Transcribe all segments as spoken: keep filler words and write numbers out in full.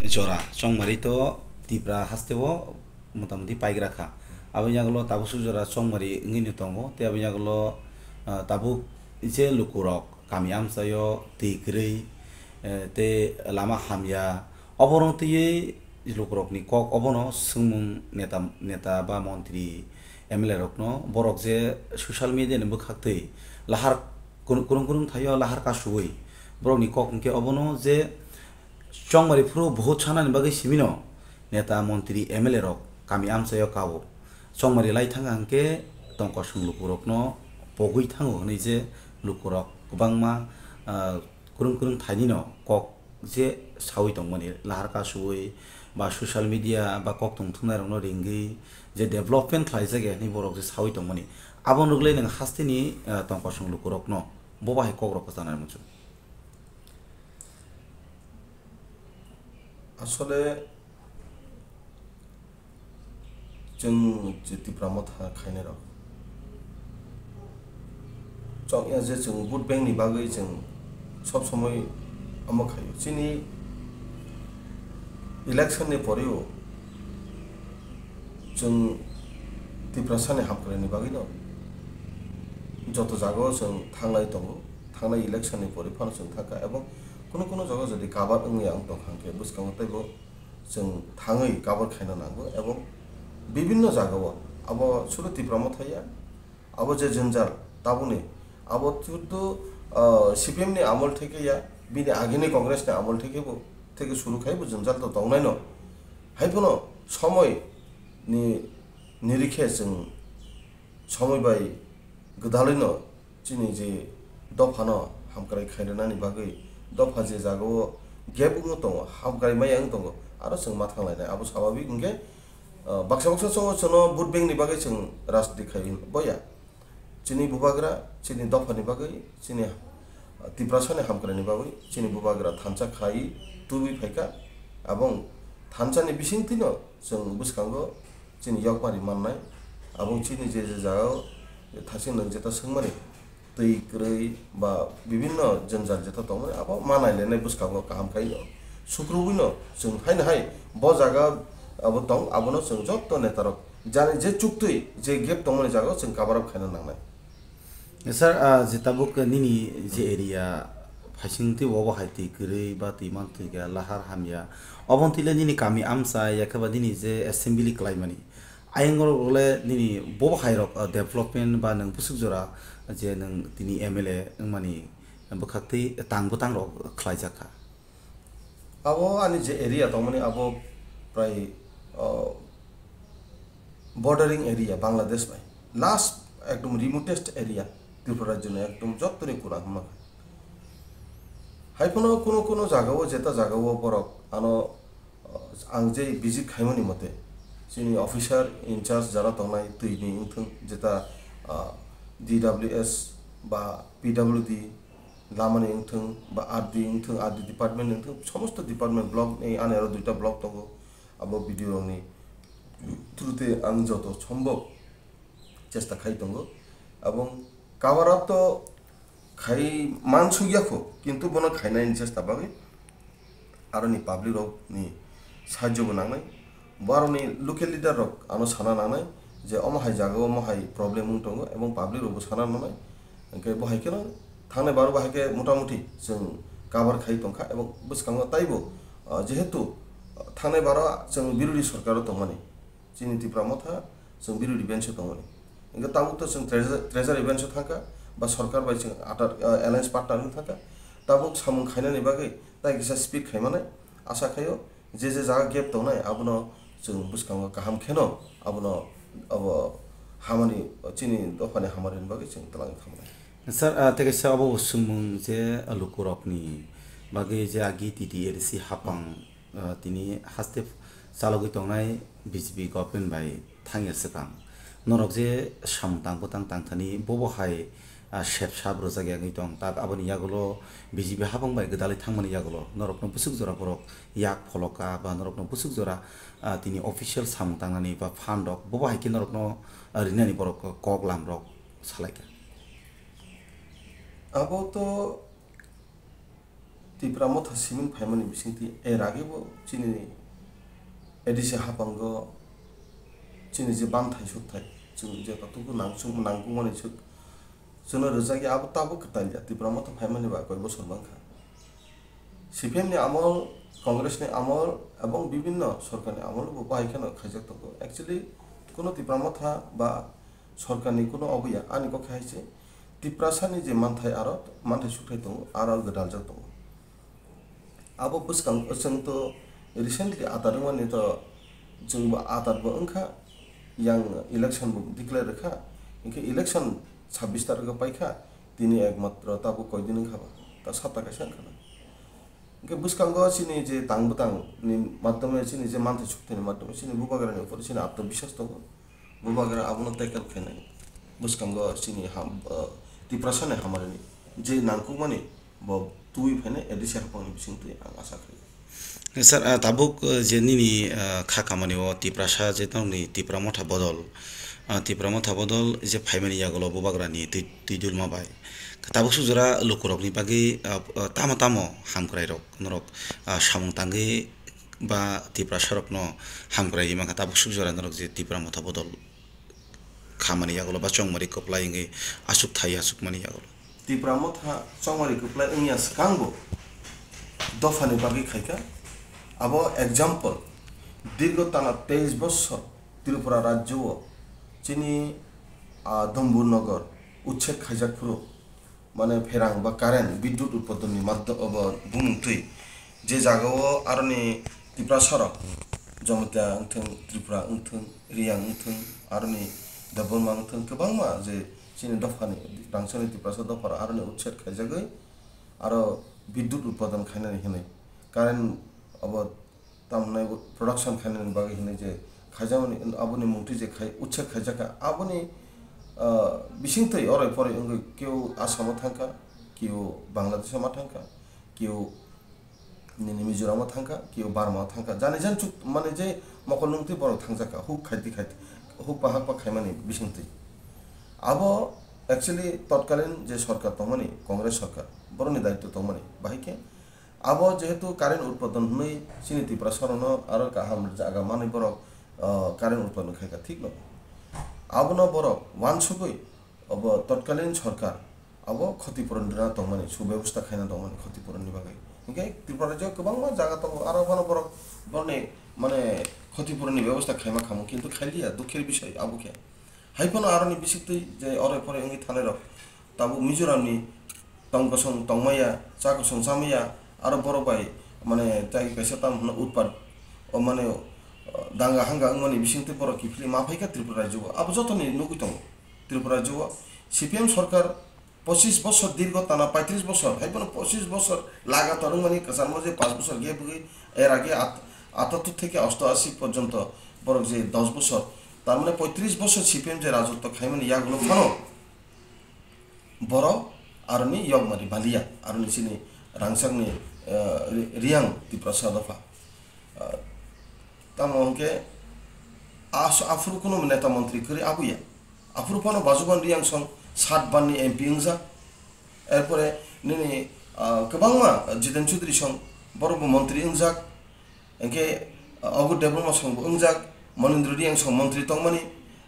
Jora chongmari to Tipra hasteo motamoti paigra kha. Aboni yagulo tabuk suk jora chongmari wngwi no tongo, tei aboni yagulo, ah, tabuk je lukurok kami amchaio twi kwrwi, eh, tei lama hamya, oborok twiwi lukurokni kok obono swngmung neta, neta ba montri, M L A rokno borok je social media ni bwkhaktwi lahar kun-, kurung kurung thaio lahar kasuwi borokni kok hwnkhe obono je chongmari phuru vote sanani bagwi simino neta, montri, M L A rok kami amchaio kao. Chongmari lai thangkha hwnkhe tongkosong lukurokno pogwi thango hwnwi je lukurok kwbangma, ah, kwrwng kwrwng thainino kok je sawi tongmani lahar kasuwi ba social media ba kok tongthumnairokno ringwi je development khlaijak ya hwnwi borok je sawi tongmani. Abo nuglai nwng hasteni, ah, tongkosong lukurokno bo bahai kokrok kwchanai muchung. Asole chwng je Tipra Motha khainairok chong ya je chwng vote bank ni bagwi chwng sob somoi omo khaio. Chini election ni poreo chwng Tiprasa ni hamkrai ni bagwi no joto jaga o chwng thanglai tongo. Thangnai election ni pore phano chwng thangkha, ebong kunu kunu jaga jodi kabar wngya wng tongkha hwnkhe bwskango teibo chwng thangwi kabar khaina nango, ebong bibinno jagao abo sudu Tipra Motha ya, abo je jwnjal tabukni abo sudu, ah, C P M ni amol theke ya, bini agini Congress ni amol theke bo, theke suru khai bo jwnjal to tongnaino, hai phano somoi ni nirikhe chwng somoi bai gwdalwino chini je dophano hamkrai khairwnani bagwi dopha je jagao gap wngwi tongo, hamkrai maya wng tongo, aro chwng ma thanglainai, abo swababik hwnkhe, ah, baksa baksa chongo chwngno vote bank ni bagwi chwng rajniti khai boya. Chini bubagra, chini dophani bagwi, chini, ah, Tiprasani hamkraini bagwi, chini bubagra thansa khai tubui phaikha, abong thansani bisingtwino chwng bwskango chini yokmari mannai, abong chini je je jagao thaching nang jeta swngmani, twi kwrwi ba bibinno jwnjal jeta tongmani, abo ma nailainai bwskango kaham khai no sukrubwino chwng haino hai bo jaga abo tong, abono chwng jotto netarok jani je chuktwi je gap tongmani jagao chwng cover up khaina nangnai. Sir, ah, je tabuk nini je area phaising twi obo hai twi kwrwi ba twi man twi kha lahar hamya, oboni twi le nini kami amchai yakhe ba nini je assembly kwlaimani, ayang rok le nini bo hai rok, ah, development ba nwng bwswk jora je nwng tini M L A wngmani bwkhak twi tang bwtang rok khlaijak kha. Abo ani je area tongmani abo prai, ah, bordering area Bangladesh bai last ekdom remotest area Tripura rajyo ni ekdom jottoni kuna hwnma kha. Hai phano kuno kuno jagao jeta jagao borok ano, ah, ang je visit khaimani mote chini officer in charge jara tongnai twi ni wngthung jeta, ah, D W S ba P W D lamani wngthung ba R D wngthung, R D department wngthung, somosto department block ni ani aro duita block tongo, abo B D O rokni through te ang joto sombok chesta khai tongo. Abong cover up to khai mansuk ya kho, kintu bono khainani chesta bagwi aroni public rokni sahajyo bo nangnai. Borokni local leader rok ano sana nangnai je omo hai jaga o omo hai problem wng tongo, ebong public rok bo sana nangnai. Hwnkhe bo hai kheno thangnai baro bo hai khe motamuti chwng cover khai tongkha, ebong bwskango taibo, ah, jehetu, ah, thangnai baro chwng birodhi sorkar o tongmani, chini Tipra Motha chwng birodhi bench o tongmani. Hwnkhe tabuk to chwng treasure, treasury bench o thangkha, ba sorkar bai chwng atar, ah, alliance partner wng thangkha. Tabuk samung khainani bagwi tai kisa speed khaimanai. Asa khaio, je je jaga gap tongnai, abono chwng bwskango kaham kheno abono, abo hamani, chini dophani hamari bagwi chwng twlang thangmani. Sir, ah, tei kaisa obo bo swngmung je lukurokni bagwi je agi T T A D C hapang, ah, tini haste chalogwi tongnai B J P government bai thangya swkang. Norok je samung tang bwtang tangthani bobo hai, ah, sep sap rwjak yagwi tong, tak aboni yagulo B J P hapang bai gwdalwi thangmani yagulo norokno bwswk jora borok yak pholoka ba norokno bwswk jora, ah, tini official samung tangnani ba phan rok bobo hai khe norokno, ah, rinani borok kok lam rok salaikha. Abo to Tipra Motha simin phaimani bisingtwi er agebo chini A D C haphango chini je banthai sukthai, chwng je totokgo nangsuk nangkukmani swk chwngno rwjakya, abo tabuk kwtalya, Tipra Motha phaimani ba koi bosor mankha. C P M ni amol, Congress ni amol ebong bibinno sorkar ni amol bo bahai kheno khaijak tongo. Actually, kuno Tipra Motha ba sorkar ni kuno obo ya, ani kok hai se Tiprasa ni je manthai aro manthai sukthai tongo, aro gwdaljak tongo. Abo bwskango chwng to recently adar wngmani to chwngbo adar bo wngkha, yang election bo declare rwkha, hinkhe election sabbish tarikho paikha, tini ekmatro tabuk koidin wngkha ba, ta sapta kaisa wngkha na. Hinkhe bwskango chini je tang bwtang ni madhyome chini je manthai sukthai ni madhyome chini bubagra ni upor chini atmabiswas tongo. Bubagra abono tackle khainai. Bwskango chini ham, uh, Tiprasa ni hamari ni je nangkukmani bo twi phainai A D C haphang ni bising twi ang asa khai. Sir, ah, tabuk, eh, je nini, ah, kha kamani o Tiprasa je tongni Tipra Motha bodol, ah, Tipra Motha bodol je phaimani yagulo bubagrani twi, twi dulma bai. Tabuk sujura lukurokni bagwi, ah, ah, tamo tamo hamkrai rok norok, ah, samung tangwi ba Tiprasa rokno hamkrai mankha tabuk sujura norok je Tipra Motha bodol khamani yagulo ba chongmari kwplai wngwi aswk thai aswk mani yagulo. Tipra Motha chongmari kwplai wngya swkangbo dophani bagwi khaikha. Abo example, dirgo tana teis bosor Tripura rajyo o chini, ah, Dombur Nagar uchchek khaijak phuru, mane pherang ba current, bidyut utpadon ni madhya-, obo bumung twi je jaga o aroni Tiprasa rok Jamatia wngthwng, Tripura wngthwng, Riyang wngthwng, aroni Debbarma wngthwng, kwbangma je chini dophani, rangsani Tiprasa dopha rok aroni utset khaijagwi aro bidyut utpadon khainani hinwi current obo tamo hwnwi production khainani bagwi hinwi je khaijakmani, aboni mungtwi je khai, utset khaijakha, aboni, ah, bisingtwi oroi poroi wngwi keu Assam o thangkha, keu Bangladesh o ma thangkha, keu nini Mizoram o thangkha, keu Burma o thangkha. Jani jan chuk, mane je mokol nungtwi borok thangjakha, huk khaitwi khaitwi, huk pahak pa khaimani bisingtwi. Abo actually totkalin je sorkar tongmani, Congress sorkar, borokni daityo tongmani, bahai khe abo jehetu current utpadon hwnwi chini Tiprasa rokno aro kaham jaga manwi borok, ah, current utpadon khaikha, thik no? Abono borok wansugwi obo totkalin sorkar abo khoti puron rwna tongmani, subebostha khaina tongmani khoti puron ni bagwi. Hinkhe Tripura rajyo kwbangma jaga tongo, aro bono borok boroni mane khoti puron ni bebostha khaima khamu, kintu khailiya, dukher bisoi abo khe. Hai phano aroni bisingtwi je oroi poroi wngwi thanai rok tabuk Mizoram ni tong kosong tongmaya, cha kosong chamaya, aro borok bai mane tai kaisa tam hwnna utpat o mane, uh, danga hanga wngmani bisingtwi borok kiphilwi ma phaikha Tripura rajyo o. Abo jotoni nugwi tongo Tripura rajyo o. C P M sorkar pochis bosor dirgo tana paitris bosor, hai phano pochis bosor lagatar wngmani kwchangma je panch bosor gap wngwi er age at-, atattur theke osto ashi porjonto borok je dos bosor, tar mane poitris bosor C P M je rajotwo khaimani yagulo phano borok aroni yokmari baliya, aroni chini rangsakni, eh, Ri-, Riyang Tiprasa dopha. Eh, tamo hwnkhe as-, aphuru kuno neta montri kwrwi abuya. Aphuru phano Bajuban Riyang song sat ban ni M P wngjak. Erpore nini, ah, kwbangma Jiten Chaudhary song borokbo montri wngjak. Hingke, ah, Agur Debbarma songbo wngjak, Monindra Riyang song montri tongmani,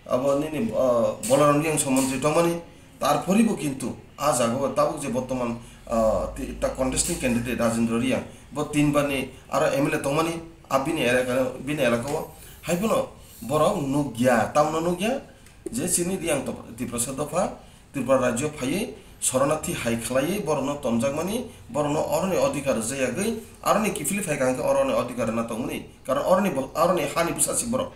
abo nini, ah, Bolaram Riyang song montri tongmani. Tarporibo kintu ah jagao tabuk je bortoman, ah, ti-, ta contesting candidate Rajendra Riyang, bo tin barni aro M L A tongmani, ah, bini elaka, bini elakao. Hai phano borok nukya, tamno nukya, je chini Riyang Tip-, Tiprasa dopha Tripura rajyo phaiwi soranathi hai khlaiwi borokno tonjakmani, borokno oroni odhikar rwjak yagwi, aroni kiphilwi phaikha hwnkhe oroni odhikar rwna tongmani, karon oroni bo-, aroni hani bwsasi borok,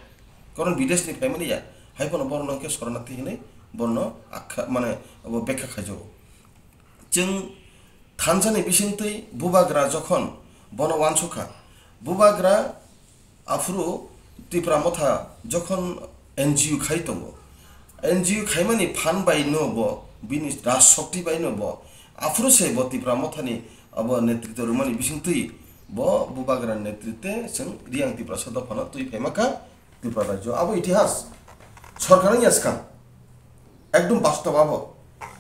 karon bideshni phaimani ya, hai phano borokno hwnkhe soranathi hinwi borokno akkha, mane, obo bekha khaijago. Chwng thansani bisingtwi bubagra jokhon bono uansukha, bubagra aphuru Tipra Motha jokhon N G O khai tongo, N G O khaimani phan bai no bo, bini raj shokti bai no bo, aphuru se bo Tipra Mothani abo netritwo rwmani bisingtwi bo bubagra netritwe chwng Riyang Tiprasa dophano twi phaimakha Tripura rajyo. Abo itihas, sorkar wngya swkang. Ekdom bastob abo.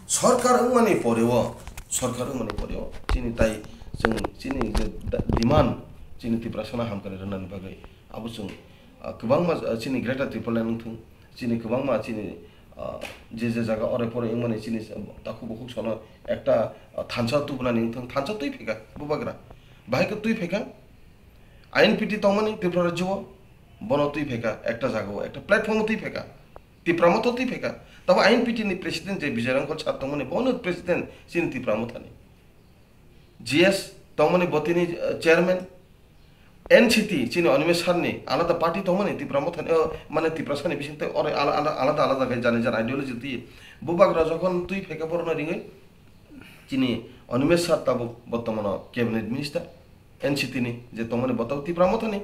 Sorkar wngmani poreo, sorkar wngmani poreo, chini tai chwng chini je da-, demand chini Tiprasano hamkrai rwnani bagwi abo chwng, ah, kwbangma, ah, chini Greater Tipraland wngthung, chini kwbangma chini, ah, je je jaga ore pore wngmani chini takhuk bukhuk sono ekta, ah, thansa tubunani wngthung, thansa twi phaikha Bubagra. Bahai khe twi phaikha I N P T tongmani Tripura rajyo-o, bono twi phaikha ekta jaga-o, ekta platform-o twi phaikha. Tipra Motha twi phaikha. Tabo I N P T ni president je Bijoy Rangkhol sir tongmani, bono president chini Tipra Mothani. G S tongmani botini, eh, chairman. N C T chini Animesh sir ni alada party tongmani Tipra Mothani, oh, mane Tiprasani bisingtwi oro ala-, ala-, alada alada khe jani jani ideology twi. Bubagra jokhon twi phaikha borokno ringwi chini Animesh sir tabuk bortomano cabinet minister. N C T ni je tongmani bo tabuk Tipra Mothani.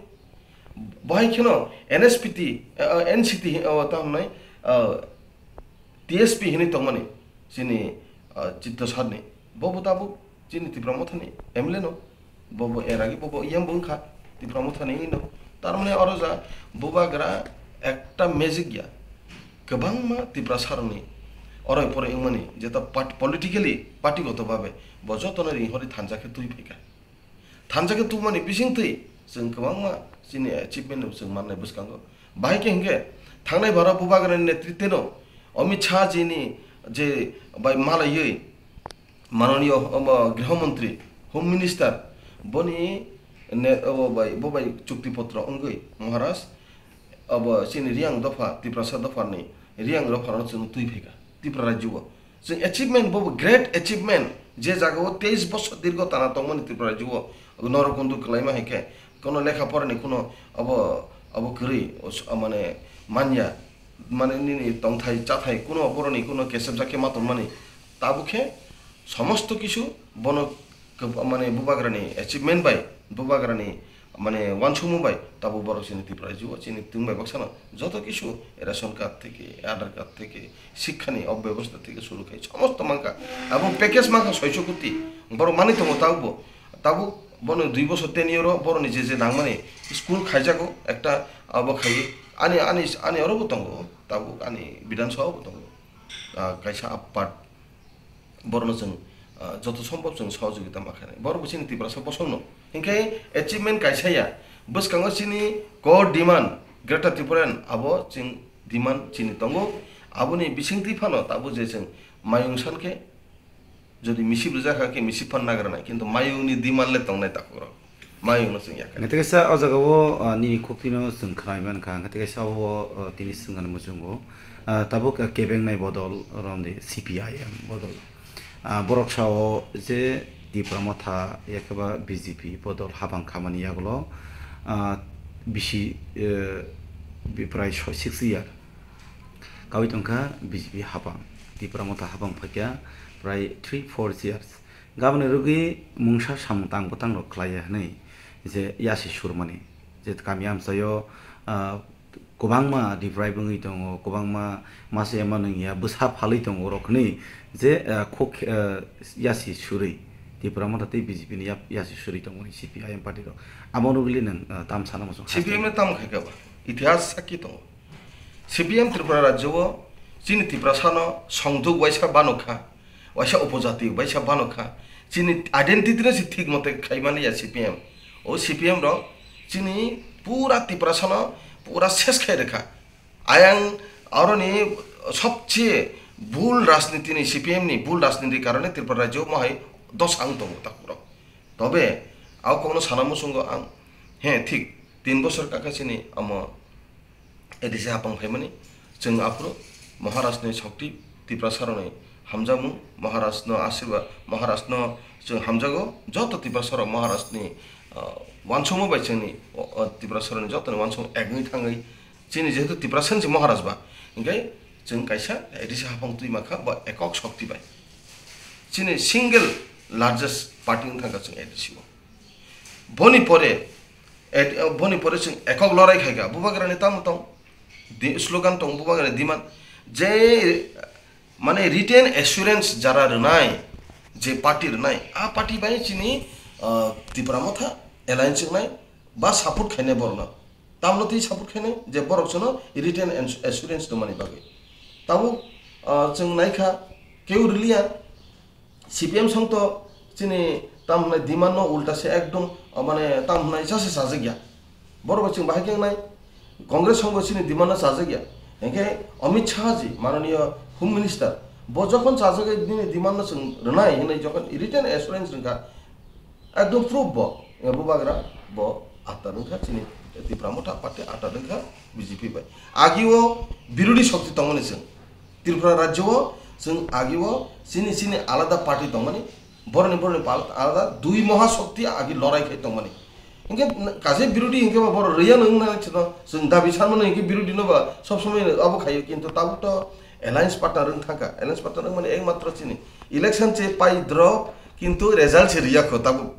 Bohai kheno N S P T, eh, eh, N C T, eh, o tamo hwnwi, eh, T S P hinwi tongmani chini, eh, Chitto sir ni. Bo bo tabuk chini Tipra Mothani M L A no. Bo bo er agi bo bo E M bo wngkha Tipra Mothani hino. Tar mane oro ja Bubagra ekta magic ya. Kwbangma Tiprasa rokni oroi poroi wngmani jeta part-, politically party goto babe bo jotono ring hori thansa khe twi phaikha. Thansa khe tubumani bisingtwi chwng kwbangma chini achievement no chwng mannai bwskango. Bahai khe hinkhe thangnai baro Bubagrani netritwno Amit Shah jini je bai malaiwi manoniyo, omo, Griho Montri, Home Minister, boni ne-, obo bai, bo bai chukti potro wngwi Maharaj, obo chini Riyang dopha, Tiprasa dophani Riyang dophano chwng twi phaikha, Tripura rajyo-o. Chwng achievement, bo great achievement, je jagao teis bosor dirgo tana tongmani Tripura rajyo-o, norok kundu kwlaima hai khe, kono lekha porani kuno abo, abo kwrwi, os-, mane manya, mane nini tongthai chathai kuno boroni kuno kesepjak khe ma tongmani, tabuk khe somosto kisu bono kwb-, mane Bubagrani achievement bai, Bubagrani mane wansukmung bai tabuk borok chini Tripura rajyo-o chini twng bai baksano joto kisu ration card theke, Aadhaar card theke, shikkani obbyabostha theke suru khai somosto mankha. Abo package mankha soiso koti, borok manwi tongo tabukbo. Tabuk bono dui bosor ten year-o boroni je je nangmani school khaijago ekta abo khaiwi ani, ani, ani orobo tongo, tabuk ani Bidhan Sabha bo tongo. Ah, kaisa part borokno chwng, ah, joto sombhob chwng sohojogita ma khainai. Borok bo chini Tiprasa bosongno. Hinkhe achievement kaisa ya. Bwskango chini core demand, Greater Tipraland, abo chwng demand chini tongo. Aboni bisingtwi phano tabuk je chwng mayung san khe, jodi misip rijak kha khe misip phan nagranai, kintu mayungni demand le tongnai takhuk rok. Mayungno chwng yakha. Nete kaisa o jaga o, ah, nini khuktino chwng khnai mankha, nete kaisa o, ah, tini swngani muchungo. Ah, tabuk, ah, kebengnai bodol romdi C P I M bodol. Ah, borok sao je Tipra Motha yakheba B J P bodol habang khamani yagulo, ah, bisi, eh, bi-, prai soi six year kawi tongkha B J P habang. Tipra Motha habang phaikha prai three four years. Gaboni rwgwi mungsa samung tang bwtang rok khlaiya hwnwi je yasi surmani. Je kami amchaio, ah, kwbangma deprive wngwi tongo, kwbangma masa ema nungya bwsa phalwi tongo rok hwnwi je, ah, khok, ah, yasi surwi Tipra Motha tei B J P ni yap-, yasi surwi tongmani C P I M party rok. Abo rwgwli nwng, ah, tam sana muchung C P M haste. Ni tam khaikha ba? Itihas sakki tongo. C P M Tripura rajyo-o chini Tiprasano songduk waisa banokha, waisa upojati waisa banokha, chini identity no se thik mote khaimani ya C P M. O C P M rok chini pura Tiprasano pura ses khai rwkha. Ayang aroni sobche bul rajniti ni C P M ni bul rajniti karone Tripura rajyo mohai dosa wng tongo takhuk rok. Tobe a kokno sana muchungo ang, he thik tin bosor kaka chini amo A D C hapang phaimani, chwng aphuru Maharajni sokti Tiprasarokni hamjakmung, Maharajno asirba-, Maharajno chwng hamjago, joto Tiprasarok Maharajni, ah, wansukma bai chwngni, o, o, Tiprasarokni jotoni wansukma ek wngwi thangwi, chini jehetu Tiprasani se Maharaj ba, hinkhe chwng kaisa A D C hapang twi mankha ba ekok sokti bai. Chini single largest party wng thangkha chwng A D C o. Boni pore, et-, boni pore chwng ekok lorai khaikha, Bubagrani tamo tong, di-, slogan tong Bubagrani demand, je, mane written assurance jara rwnai, je party rwnai, a party bai chini, ah, Tipra Motha alliance wngnai ba support khainai borokno. Tamno twi support khainai je borok chwngno written ans-, assurance tongmani bagwi. Tabuk, ah, chwng naikha, keu rwliya, C P M songto chini Tam hwnai demand no ulta se ekdom, ah, mane tam hwnai jase sajak ya. Borok bai chwng bahai khe wngnai, Congress hwnba chini demand no chajak ya. Hinkhe Amit Shah ji, mananiya Home Minister, bo jokhon chajak ya nini demand no chwng rwnai hinwi jokhon written assurance rwngkha, ekdom proof bo, eh, bubagra bo atta rwngkha chini Tipra Motha party atta rwngkha B J P bai. Agi o birodhi shokti tongmani chwng. Tripura rajyo o chwng agi o chini, chini alada party tongmani, boroni, boroni pal-, alada dui mohashokti agi lorai khai tongmani. Hinkhe n-, kaisa birodhi hinkhe ba borok rwya no wngna chwng, chwng dabi sanmano hinkhe birodhi no ba sob somoi abo khaio, kintu tabuk to alliance partner wng thangkha. Alliance partner wngmani ekmatro chini election che pai drop, kintu result se rwya kho tabuk.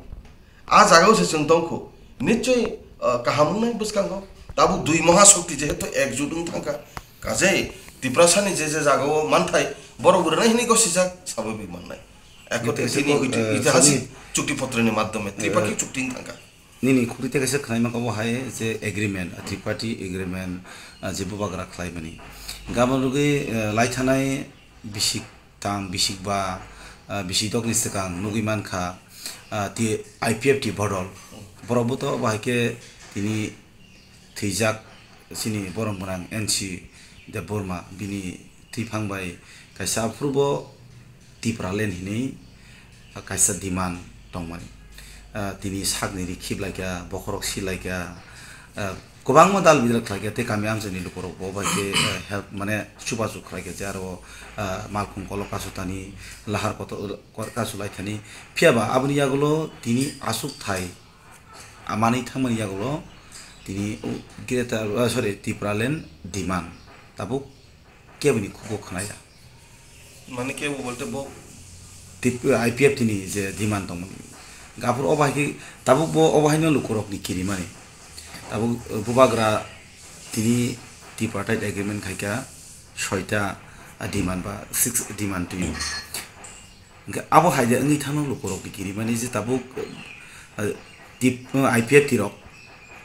A jagao se chwng tongkho. Nichoi, ah, kaham wngnai bwskango. Tabuk dui mohashokti jehetu ekjut wng thangkha. Kaje Tiprasani je je jagao manthai borok bo rwnai hinwi gosijak sababik mannai. Ekotri Ito, tini ito, iti-, eh, itihasik sini, chukti potroni madhyome, eh, tripartite chukti wng thangkha. Nini khukti tei kaisa khwnaima kabo hai je agreement, ah, tripartite agreement, ah, je bubagra khlaimani. Gabon rwgwi, eh, laithanai bisik tang, bisik ba, ah, bisik dokni swkang nugwi mankha, ah, ti I P F T bodol. Borok bo to bahai khe tini thwijak chini borom gwnang N C Debbarma bini twiphang bai kaisa aphuru bo Tipraland hinwi kaisa demand tongmani. Ah, tini sakni ri khiplaikha, bokhorok silaikha, ah, kwbangma dal bidal khlaikha tei kami amchaini lukurok bo bai khe, ah, help mane chubachu khlaikha je aro, ah, malkhung kolok kasutani, lahar kotor kasulaithani. Phiyaba aboni yagulo tini aswk thai, ah, manwi thangmani yagulo tini o Greater, ah, sorry, Tipraland demand tabuk keboni khugo khwnaya. Mane kebo bolte bo? Tip-, I P F T ni je demand tongmani. Gafur obo hai khe tabuk bo obo haino lukurokni kirimani. Tabuk, eh, bubagra tini tripartite agreement khaikha soita, ah, demand ba six demand twi. Hwnkhe abo hai de wngwi thangno lukurokni kirimani je tabuk, eh, tip-, eh, I P F T rok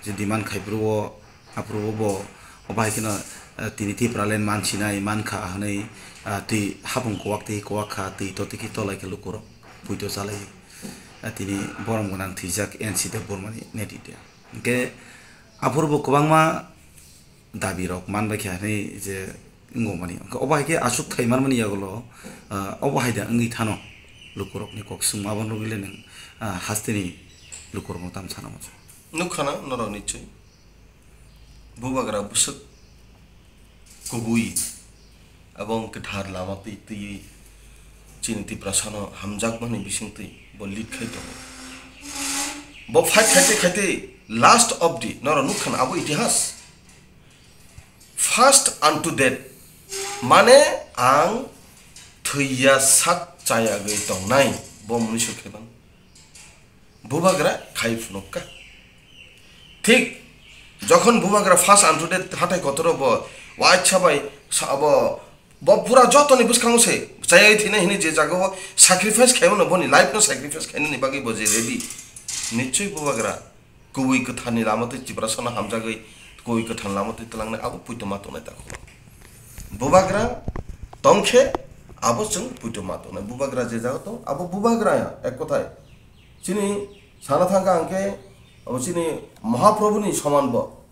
je demand khaiphuru-o Aphuru bo, bo, bo bai kheno, eh, tini Tipraland mansinai mankha hwnwi, ah, twi hapung kuwak twi kuwak kha, twi to twi khe tolai khe lukurok puito chalai, ah, tini borom gwnang thwijak N C Debbarmani netitya. Hwnkhe aphuru bo kwbangma dabirok manbai kha hwnwi je wngmani. Hwnkhe obo hai khe aswk thai manmani yagulo, ah, obo hai da wngwi thano lukurokni kok swngma abo nugwi le nwng, ah, hasteni lukurokno tam sana muchung. Nukha na norok nichoi. Bubagra bwswk kubui, abong kwthar lama twi twiwi chini Tiprasano hamjakmani bisingtwi bo lead khai tongo. Bo fight khaite khaite last of the, noro nukha na abo itihas. First unto death, mane ang thwiya sak chayagwi tongnai, bo mwnwi sokhe bang. Bubagra khai phunukha. Thik jokhon bubagra first unto death hathai kotoro bo waisa bai sa-, abo, bo pura jotoni bwskango se chayai thwinai hwnwi je jagao sacrifice khaimano, boni life no sacrifice khainani bagwi bo je ready, nichoi bubagra kubui kwtharni lama twi Tiprasano hamjagwi kubui kwtharni lama twi twlangnai abo puitoma tongnai takhuk. Bubagra tongkhe abo chwng puitoma tongnai. Bubagra je jagao tong abo bubagra ya, ek kothai. Chini sana thangkha hwnkhe, abo chini Mahaprabhuni soman bo.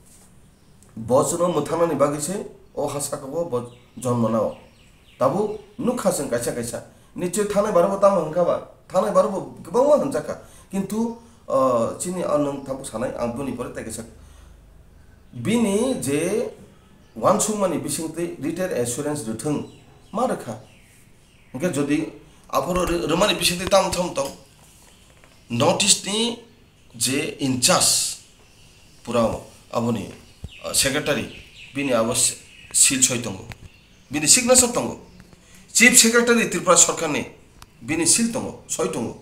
Bo chwngno mwthangnani bagwi se o ha sakao bo jonmo nao. Tabuk nukha chwng kaisa kaisa. Nichoi thanai baro bo tamo hwnkha ba? Thanai baro bo kwbangma hwnjakha. Kintu, ah, chini o nwng tabuk sanai, ang boni pore tei kaisa. Bini je uansukmani bisingtwi written assurance rwthwng ma rwkha. Hwnkhe jodi aphuru rw-, rwmani bisingtwi tamo tamo tong, notice ni je in charge pura aboni, uh, secretary, bini abo si-, seal soi tongo, bini signature tongo, chief secretary Tripura sorkarni bini seal tongo, soi tongo.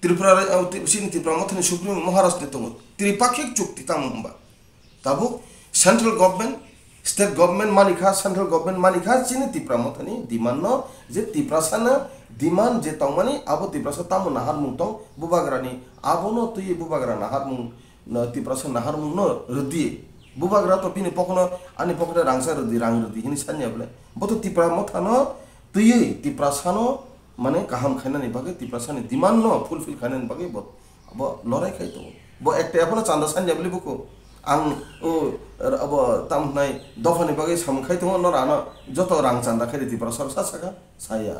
Tripura ra-, uh, Tri-, chini Tripura mothani Supreme Maharaj ni tongo, tripakhik chukti tamo hwnba. Tabuk central government, state government manikha, central government manikha, chini Tipra mothani demand no, je Tiprasa no demand je tongmani, abo Tiprasa tamo naharmung tong, bubagra ni, abono twi bubagra naharmung, no, Tiprasa naharmung no rwdi. Bubagra to bini pokono, ani pokono rangsa rwdi, rang rwdi, hini sanya bole. Bo to Tipra mothano twiwi, Tiprasa no mane kaham khainani bagwi, Tiprasani demand no fulfill khainani bagwi bo, bo lorai khai tongo. Bo ekta ephano chanda sanya bwlwi buko. Ang o, abo tam hwnai dophani bagwi samung khai tongo, noro ano joto rang chanda khai di Tiprasa rok sa saka, saya.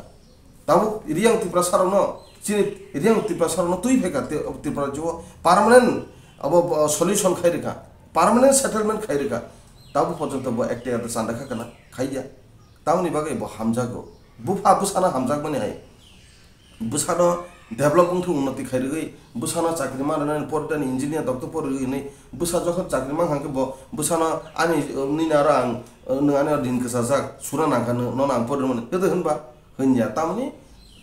Tabuk Riyang Tiprasa rokno, chini Riyang Tiprasa rokno twi phaikha Ti-, Tripura rajyo permanent abo, bo solution khai rikha, permanent settlement khai rikha. Tabuk porjonto bo ekta chanda kha kana khaiya. Tamoni bagwi bo hamjago. Bupha bwsano hamjakmani hai. Bwsano develop wngthung, unnoti khairigwi, bwsano chakri manrwnani, portani engineer, doctor porigwi hinwi, bwsa jokhon chakri mankha khe bo bwsano ani, nini aro ang, nwng ani aro din kwchajak, sura nangkha, nono ang porwi mani, kwdwi hwnba? Hwnya, tamni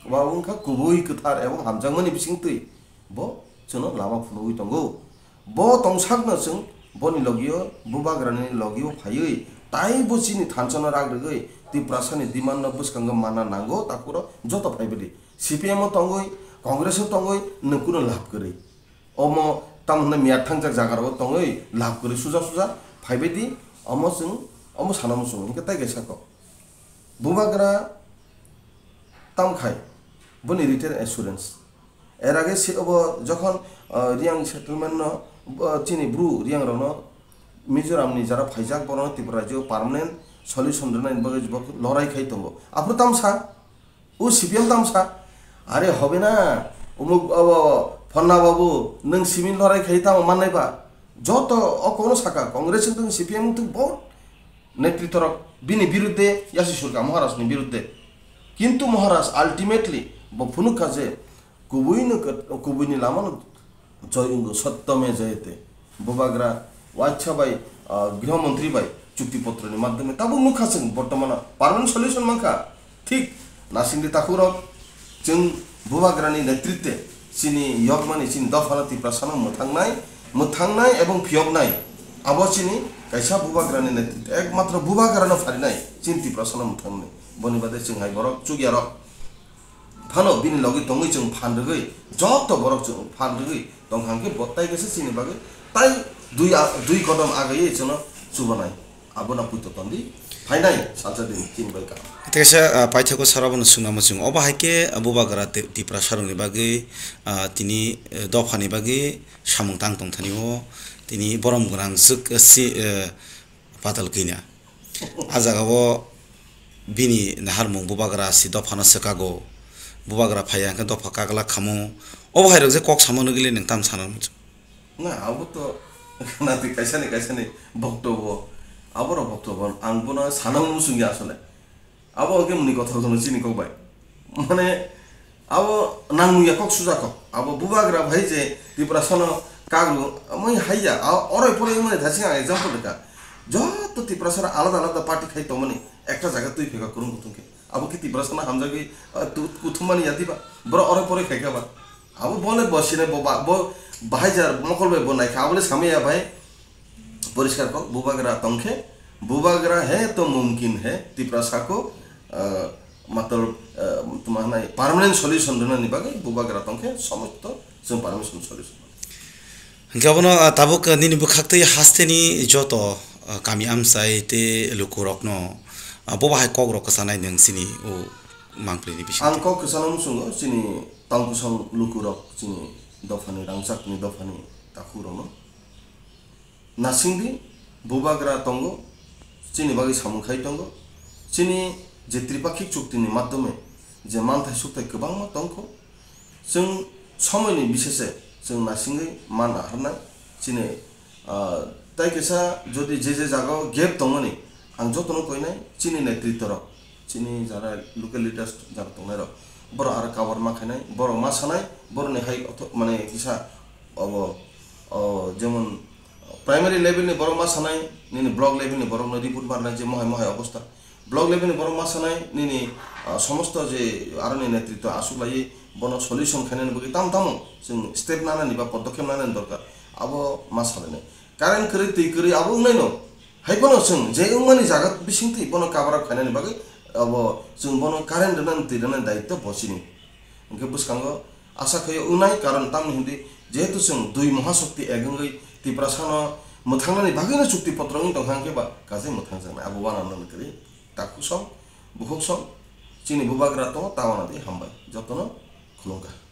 ba wngkha kubui kwthar ebong hamjakmani bisingtwi. Bo chwngno lama phunugwi tongo. Bo tongsakno chwng boni logio, bubagrani logio phaiwi, taibo chini thansa no rak rwgwi Tiprasani demand no bwskango manna nango, takhukro joto phaibaidi. C P M o tongwi, Congress o tongwi, nwng kuno lab kwrwi. Omo tamo hwnna miyat thangjak jaga rogo tongwi, lab kwrwi suja suja phaibaidi, omo chwng, omo sana muchungo, hinkhe tai kaisa kok. Bubagra tamkhai boni written assurance. Er age se obo jokhon, ah, Riyang settlement no, ah, chini bru Riyang rokno Mizoram ni jara phaijak, borokno Tripura rajyo permanent solution rwnani bagwi bo lorai khai tongo. Aphuru tamsa, o C P M tamsa, are hobe na, umuk obo Phonna babu, nwng simi lorai khai tamo mannai ba? Joto o kono saka, Congress wngthung, C P M wngthung, bo netritworok bini birudde yasi surka Maharajni birudde. Kintu Maharaj ultimately bo phunukha je kubuino kat-, kubuini lamano joy wngo, satyame jayate. Bubagra waisa bai, ah, griho montri bai chukti potroni madhyome tabuk nukha chwng bortomano permanent solution mankha. Thik, nasingdi takhukrok, chwng bubagrani netritwe chini yokmani chini dophano Tiprasano mwthangnai, mwthangnai ebong phiyoknai. Abo chini kaisa bubagrani netritwe, ekmatro bubagrano pharinai chini Tiprasano mwthangnai. Boni bade chwng hai borok chukyarok phano bini logi tongwi chwng phan rwgwi, joto borok chwng phan rwgwi tongkha hwnkhe bo tai kaisa chini bagwi tai dui a-, dui kodom agaiwi chwngno chubanai. Abono puito tondi phainai salsa din chini bai kaham. Tei kaisa, ah, paithakgo sara bono swngnamo chwng. Obo hai khe, ah, bubagra Ti-, Tiprasa rokni bagwi, ah, tini, eh, dophani bagwi samung tang tongthani o tini borom gwnang swk, eh, si, eh, patal kina. Ah jaga o bini naharmung bubagra si dophano swkago. Bubagra phaiya hwnkhe dopha kaglak khamu. Obo hai rok je kok samo nugwi le nwng tam sana muchung. Na, abo to natwi kaisani kaisani boktobo, aborok boktobo, ang bono sana muchungya asole. Abo hwnkhe muni kothok jono chini kok bai. Mane, abo nangmungya kok suja kok. Abo bubagra bai je Tiprasano kagru, amoi haiya, a-, oroi poroi mani thasing ang example rwkha. Joto Tiprasara alada alada party khai tongmani, ekta jaga twi pheka kwrwng kuthung khe. Abo khe Tiprasano hamjagwi, a, tu-, kuthumani ya diba? Borok oroi poroi khai kha ba? Abo bole bo sine bo ba, bo bahai jar mokol bai bo naikha, abole samaya bai poriskar kok, bubagra tongkhe, bubagra he to mumkin he, Tiprasa ko, ah, matlab, ah, tuma hanai permanent solution rwnani bagwi bubagra tongkhe, somosto chwng permanent solution. Hingke abono, ah, tabuk, ah, nini bwkhaktwi hasteni joto, ah, kami amchai tei lukurokno, ah, bo bahai kokrok kwchanai nwng chini o mangpilini bisingo? Ang kok kwchano muchungo chini tongkosong lukurok, chini dophani, rangchakni dophani takhukrokno. Nasingdi, bubagra tongo, chini bagwi samung khai tongo. Chini je tripakhik chuktini madhyome je manthai sukthai kwbangma tongkho, chwng somoini bisese chwng nasingwi man aharnai. Chini, ah, tai kisa jodi je je jagao gap tongmani, ang jotono koinai chini netritworok, chini jara local leaders jara tongnairok, borok aro cover ma khainai, borok ma sanai, borokni hai otho-, mane kisa obo, o, jemon, primary level ni borok ma sanai, nini block level ni borokno report barnai je mohai mohai obostha. Block level ni borok ma sanai, nini, ah, somosto je aroni netritwo aswk laiwi bono solution khainani bagwi tamo tamo chwng step nanani ba podokkhep nanani dorkar, abo ma salainai. Current kwrwi, twi kwrwi abo wngnaino. Hai phano chwng je wngmani jaga bisingtwi bono cover up khainani bagwi abo chwng bono current rwnani, twi rwnani daitto bo chini. Hwnkhe bwskango asa khaio wngnai, karon tamni hwnwi jehetu chwng dui mohashokti ek wngwi Tiprasano mwthangnani bagwino chukti potro wngwi tongkha, hwnkhe ba kaje mwthangjaknai abo uanamnani kwrwi. Takhuk song, bukhuk song, Chini bubagra tongo, tamo nadi hambai. Jotono khulumkha.